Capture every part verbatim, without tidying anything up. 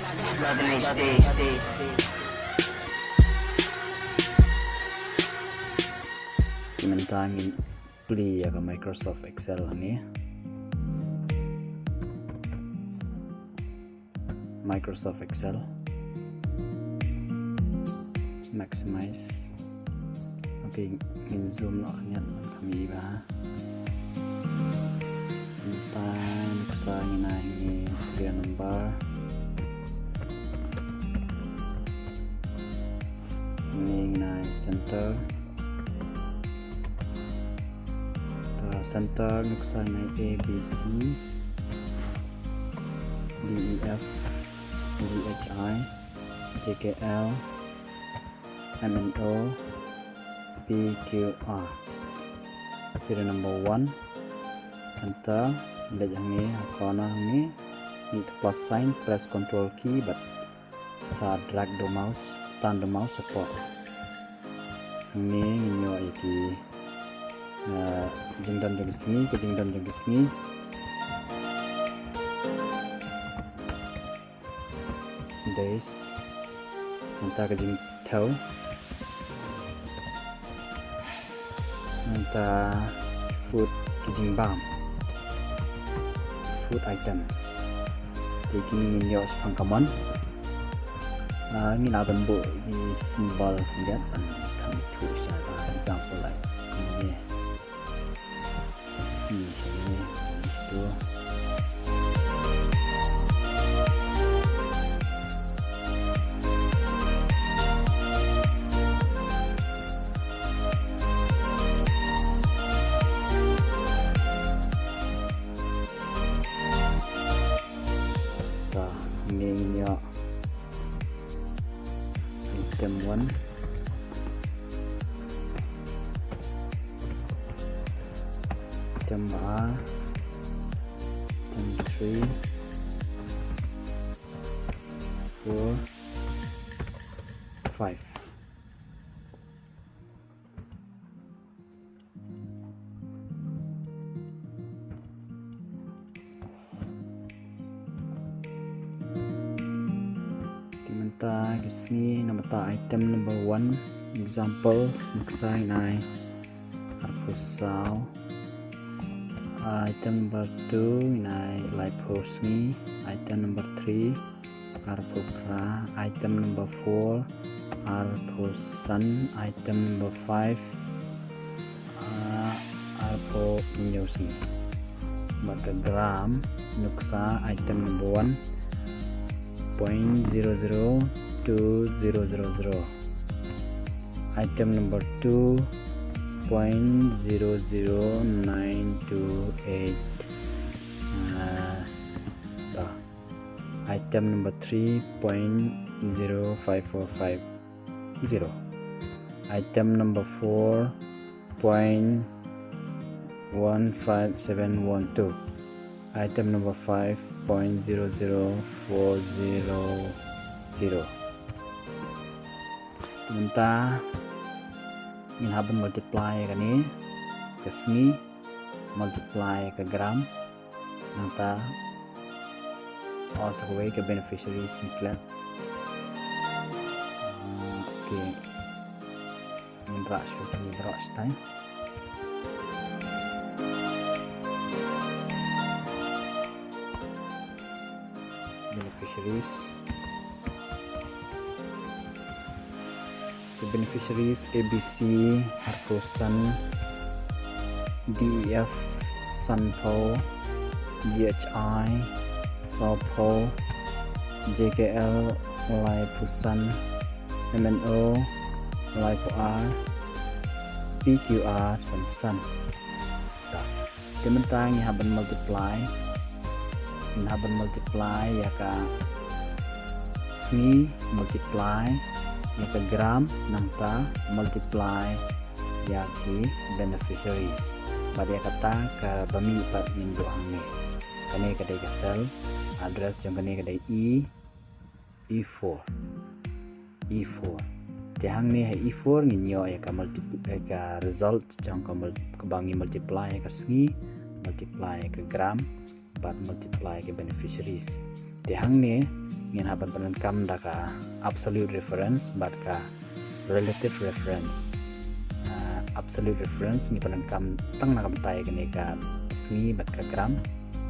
Te mynta ngin plie ïa ka Microsoft Excel hangne. Microsoft Excel. Maximize. Okay, ngin zoom noh khyndiat, kham ïohi ba. Mynta nuksa ngin ai hangne serial number. Hangne ngin ai center. Ta center nuksa ngin ai A B C, D E F, G H I, J K L, M N O, P Q R. Serial number one. Enter, leit hangne ha corner hangne, mih plus sign, press control key bad sa drag da u mouse, tan da u mouse hapoh. Hangne ngin ïoh ïa ki, eh, jingdon jong ki sngi, ka jingdon jong ki sngi. Days. Mynta ka jingthew. Mynta food, ki jingbam. Food items. Te kine ngin ïoh shaphang ka mon. Ah, ngin lah ban buh ki symbol khyndiat ban kham ithuh sha ka example, like kine. Sngi shane, tu. Ta, ngin ïa. Item one. Item ba. Item three. Four. Five. Te mynta ka sngi, namar ta item number one, example, nuksa ngin ai arphew saw. Item number two ngin ai laiphew sngi. Item number three arphew phra. Item number four arphew san. Item number five, ah, arphew hynñiew sngi. Bad ka gram, nuksa item number one, point zero zero two zero zero zero. Item number two, point zero zero nine two eight. Ah, ta. Item number three, point zero five four five zero. Item number four, point one five seven one two. Item number five, point zero zero four zero zero. Mynta ngin hap ban multiply ïa kane ka sngi, multiply ïa ka gram. Nangta, oh, sa kawei ka beneficiaries ngin klet. Ah, okay. Ngin rah shuh, ngin rah shuh. Beneficiaries. Ki beneficiaries A B C arphew san, D E F sanphew, G H I sawphew, J K L laiphew san, M N O laiphew ar, P Q R sanphew san. Te mynta ngi hap ban multiply. Ngi hap ban multiply ïa ka sngi, multiply ïa ka gram, nangta multiply ïa ki beneficiaries. Bad ïa kata kaba mih pat ngin duh hangne. Kane ka dei ka cell, address jong kane ka dei E, E four. E four. Te hangne ha E four ngin ïoh ïa ka multip-, ïa ka result jong ka mul-, kaba ngi multiply ïa ka sngi, multiply ïa ka gram, bad multiply ki beneficiaries. Te hangne ngin hap ban pyndonkam da ka absolute reference bad ka relative reference. Ah, absolute reference ngi pyndonkam tang na ka bynta ïa kane ka sngi bad ka gram.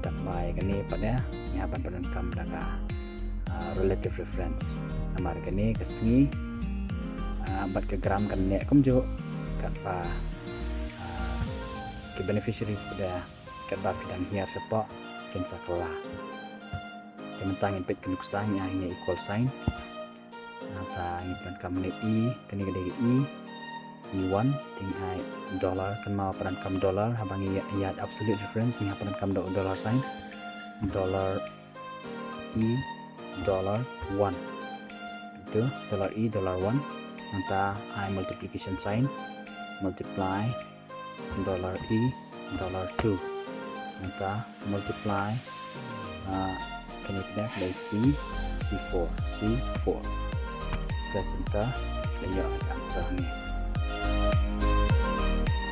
Katba ïa kane pat de ngi hap ban pyndonkam da ka, ah, relative reference. Namar kane ka sngi, ah, bad ka gram kan neh kumjuh, katba, ah, ki beneficiaries pat de katba phi dang hiar shapoh kin sa kylla. Te mynta ngin peit ka nuksa, ngi ai hangne equal sign. Nangta ngi pyndonkam hangne e, kane ka dei ka e, e one, te ngi ai dollar, kynmaw pyndonkam dollar haba ngi ïa-, ïaid absolute reference, ngi hap pyndonkam do-, dollar sign. Dollar e, dollar one. Itu, dollar e, dollar one. Nangta ai multiplication sign, multiply, dollar e, dollar two. Nangta multiply, ah, kane ka dei C, C four, C four. Press enter, ka la ïoh ka answer hangne.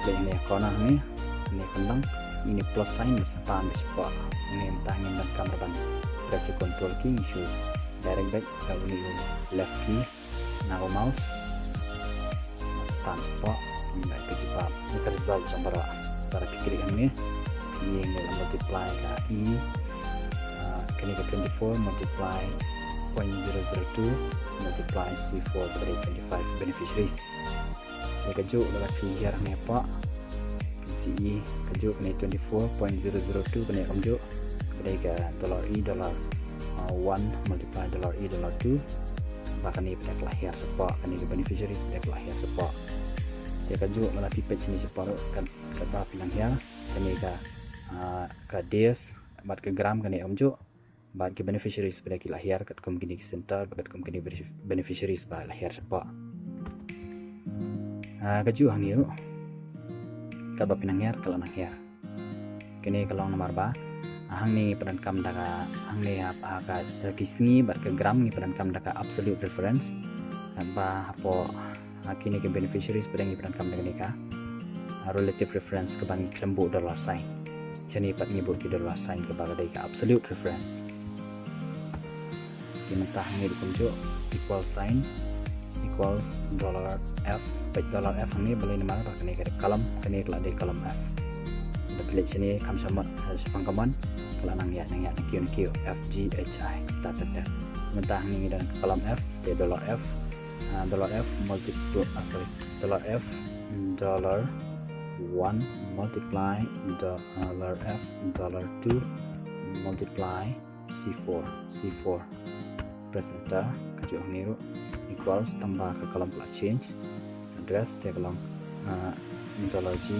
Ka la ïoh hangne corner hangne, hangne kynlang, ine plus sign, must pan bad shapoh. Hangne mynta ngin donkam ban press ïa control key, ngi shu direct bad, ka uni u left key na u mouse. Stan shapoh, ngi ai ka jubab, ngi ka result jong baroh. Para phi klik hangne, ngi ngi la multiply ka e, ah, kane ka twenty-four multiply point zero zero two multiply C four, ka dei twenty-five beneficiaries. Te kajuh lada phi hiar hangne hapoh, phi sa ïohi kajuh kane twenty-four point zero zero two kane kumjuh. Ka dei ka dollar e dollar, ah, one multiply dollar e dollar two. Ba kane pat de ka la hiar shapoh, kane ka beneficiaries pat de ka la hiar shapoh. Te kajuh lada phi peit shane shapoh ruh, kat, katba phi nang hiar, kane ka, ah, ka days bad ka gram kane kumjuh. Bad ki beneficiaries pat de ki la hiar katkum kine ki center, bad katkum kine benef-, beneficiaries ba la hiar shapoh. Ah, kajuh hangne ruh, katba phi nang hiar, ka la nang hiar. Kane ka long namar ba, ah, hangne ngi pyndonkam da ka, hangne ha, ha ka, da ki sngi bad ka gram ngi pyndonkam da ka absolute reference. Katba hapoh, ah, kine ki beneficiaries pat de ngi pyndonkam da kane ka, ah, relative reference kaba ngi khlem buh dollar sign. Shane pat ngi buh ki dollar sign kaba ka dei ka absolute reference. Te mynta hangne ruh kumjuh, equal sign, equals dollar F. Peit dollar F hangne balei, namar ba kane ka dei column, kane ka la dei column F. Da phi leit shane kham shaphang, eh, shaphang command, ka la nang ïaid, nang ïaid na kiew na kiew, F G H I, ta ta ta. Mynta hangne ngi don column F, te dollar F, ah, dollar F multiply, ah, sorry, dollar F, dollar one multiply dollar F, dollar two multiply C four, C four. Press enter, kajuh hangne ruh, equals, tangba ka column ka la change address, te ka long, ah, dollar G,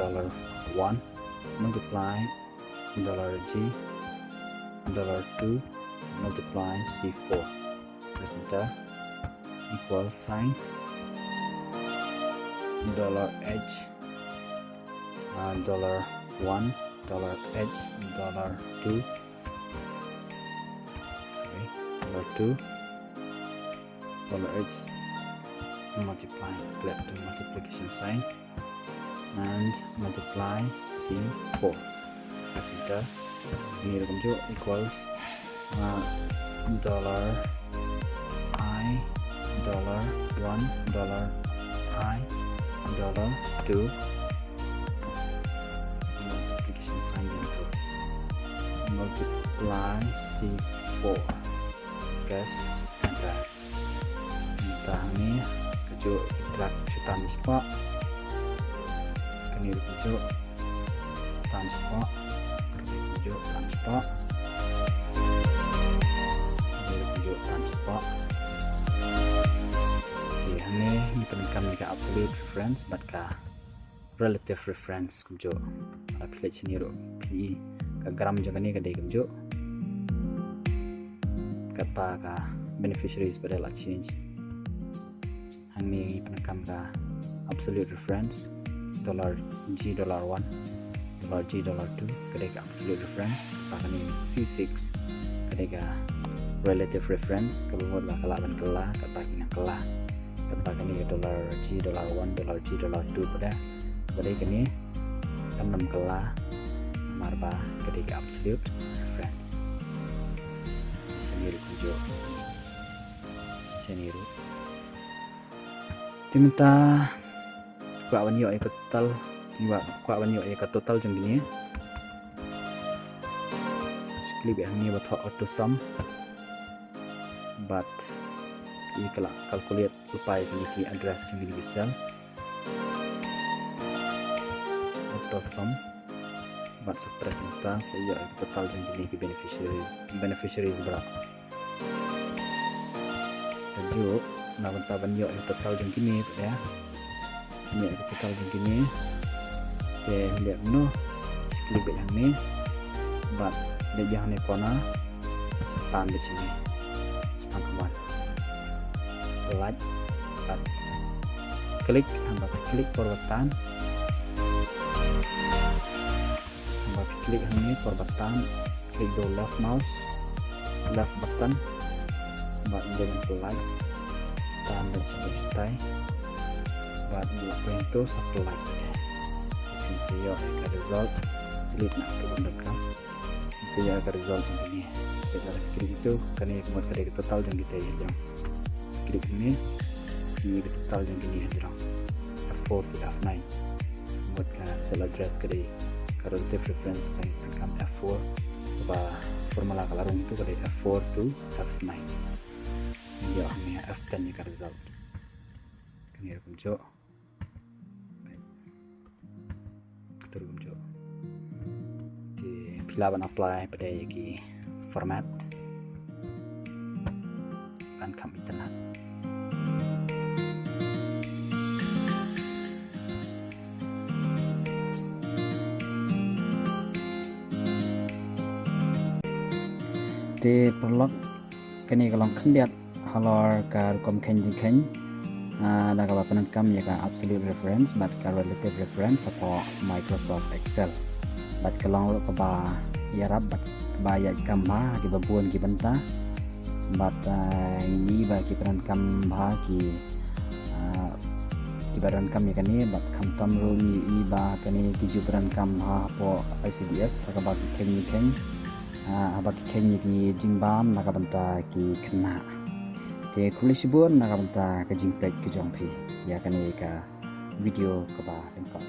dollar one multiply dollar G, dollar two multiply C four. Press enter, equal sign, dollar H, uh, dollar one, dollar H, dollar two, sorry, dollar two, dollar H, multiply, clap to multiplication sign, and multiply C four. Press enter. Hangne ruh kumjuh, equals, uh, dollar I, dollar one, dollar I, dollar two. Multiplication sign, multiply C four. Press enter. Mynta hangne, kajuh, i track shu tan shapoh. Kane ruh kajuh, tan shapoh. Kane ruh kajuh, tan shapoh. Kane ruh kajuh, tan shapoh. Te hangne ngi pyndonkam ïa ka absolute reference bad ka relative reference kumjuh. Lada phi leit shane ruh phi i ka gram jong kane ka dei kumjuh. Katba ka beneficiaries pat de la change. Hangne ngi pyndonkam ka absolute reference, dollar G dollar one, dollar G dollar two, ka dei ka absolute reference, katba kane C six, ka dei ka relative reference, kaba mut ba ka lah ban kylla katba ki nang kylla. Katba kane ka dollar G dollar one, dollar G dollar two pat de, kaba dei kane kam nang kylla, Arba ka dei ka absolute reference. Shane ruh kumjuh. Shane ruh. Te mynta kwah ban ïoh ïa ka total, kwah, kwah ban ïoh ïa ka total jong kine. Click beit hangne ba thoh auto sum. Bad i ka la calculate lypa ïa kine ki address jong kine ki cell. Auto sum. Bad sa press enter, ka ïoh ïa ka total jong kine ki beneficiary, beneficiaries baroh. Kajuh, na bynta ban ïoh ïa ka total jong kine, te ïa. Ïoh ïa ka total jong kine. Te leh kumno, click beit hangne. Bad leit ïa hangne corner. Tan beit shane. Shipang kumban. Lait. Bad click, haba click por ba tan. Haba click hangne por ba tan, click da u left mouse, left button, bad ïa ka lait, tan da u stai, bad ïa ka pynto sa lait. Phin sa ïoh ïa ka result, delete na ka bun dot com. Phin sa ïoh ïa ka result jong kine. Ïa ka result jong kine, kane ka mut ka dei ka total jong kita ïa jong. Click hangne, ïa ka total jong kine ïa jong. F four to F nine. Mut ka cell address ka dei ka relative reference ka dei ka F four. Ba formula ka la rung tu ka dei F four to F nine. Ïa hangne F ten ïa ka result. Kane ruh kumjuh. Kata ruh kumjuh. Te phi lah ban apply pat ïa ki format. Ban kham itynnad. Te paralok, kane ka long khyndiat halor ka rukom kheiñ jingkheiñ, ah, da kaba pyndonkam ïa ka absolute reference bad ka relative reference hapoh Microsoft Excel. Bad ka long ruh kaba ïarap bad kaba ïaid kam bha ha kiba bun ki bynta. Bad, ah, ngi ba ki pyndonkam bha ki, ah, kiba donkam ïa kane bad khamtam ruh ngi ïohi ba kane ki ju pyndonkam bha hapoh I C D S ha kaba ki kheiñ jingkheiñ. Ah, haba ki kheiñ ïa ki jingbam na ka bynta ki khynnah. Te khublei shibun na ka bynta ka jingpeit ka jong phi ïa kane ka video kaba lyngkot.